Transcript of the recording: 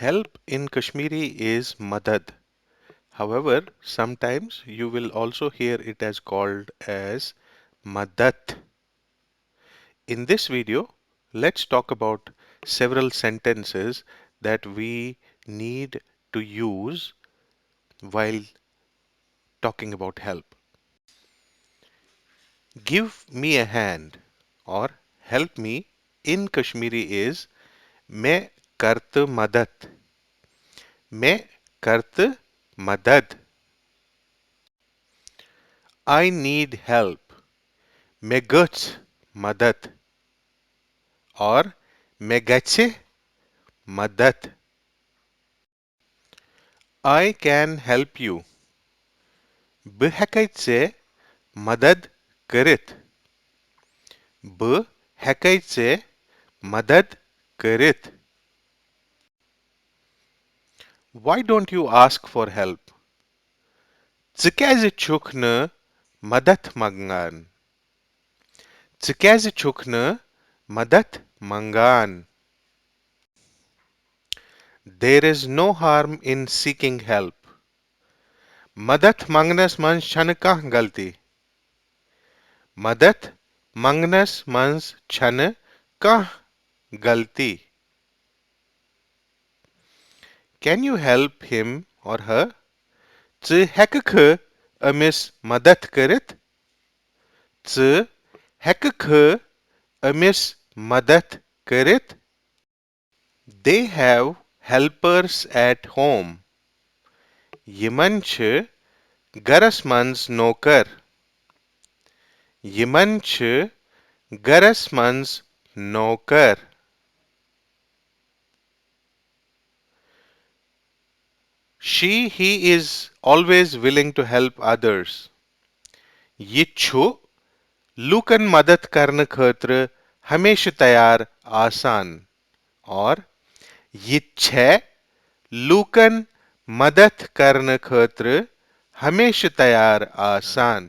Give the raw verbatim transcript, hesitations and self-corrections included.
Help in Kashmiri is madad. However, sometimes you will also hear it as called as madat. In this video, let's talk about several sentences that we need to use while talking about help. Give me a hand or help me in Kashmiri is مےٚ کر تہٕ مدد۔ مےٚ کر تہٕ مدد۔ I need help. مےٚ گٔژھ مدد۔ Or مےٚ گژھِ مدد۔ I can help you. بہٕ ہٮ۪کَے ژےٚ مدد کٔرِتھ۔ بہٕ ہٮ۪کَے ژےٚ مدد کٔرِتھ۔ Why don't you ask for help? ژٕ کیٛازِ چھُکھ نہٕ مدد منٛگان؟ ژٕ کیٛازِ چھُکھ نہٕ مدد منٛگان؟ There is no harm in seeking help. مدد منٛگنس منٛز چھنہٕ کانٛہہ غلطی۔ مدد منٛگنس منٛز چھنہٕ کانٛہہ غلطی۔ Can you help him or her? ژٕ ہٮ۪ککھٕ أمِس مدد کٔرِتھ؟ ژٕ ہٮ۪ککھٕ أمِس مدد کٔرِتھ؟ They have helpers at home. یِمن چھِ گرس منٛز نوکر۔ یِمن چھِ گرس منٛز نوکر۔ She, he is always willing to help others. یہِ چھُ لوٗکن مدد کرنہٕ خٲطرٕ ہمیشہٕ تیار آسان۔ Or یہِ چھےٚ لوٗکن مدد کرنہٕ خٲطرٕ ہمیشہٕ تیار آسان۔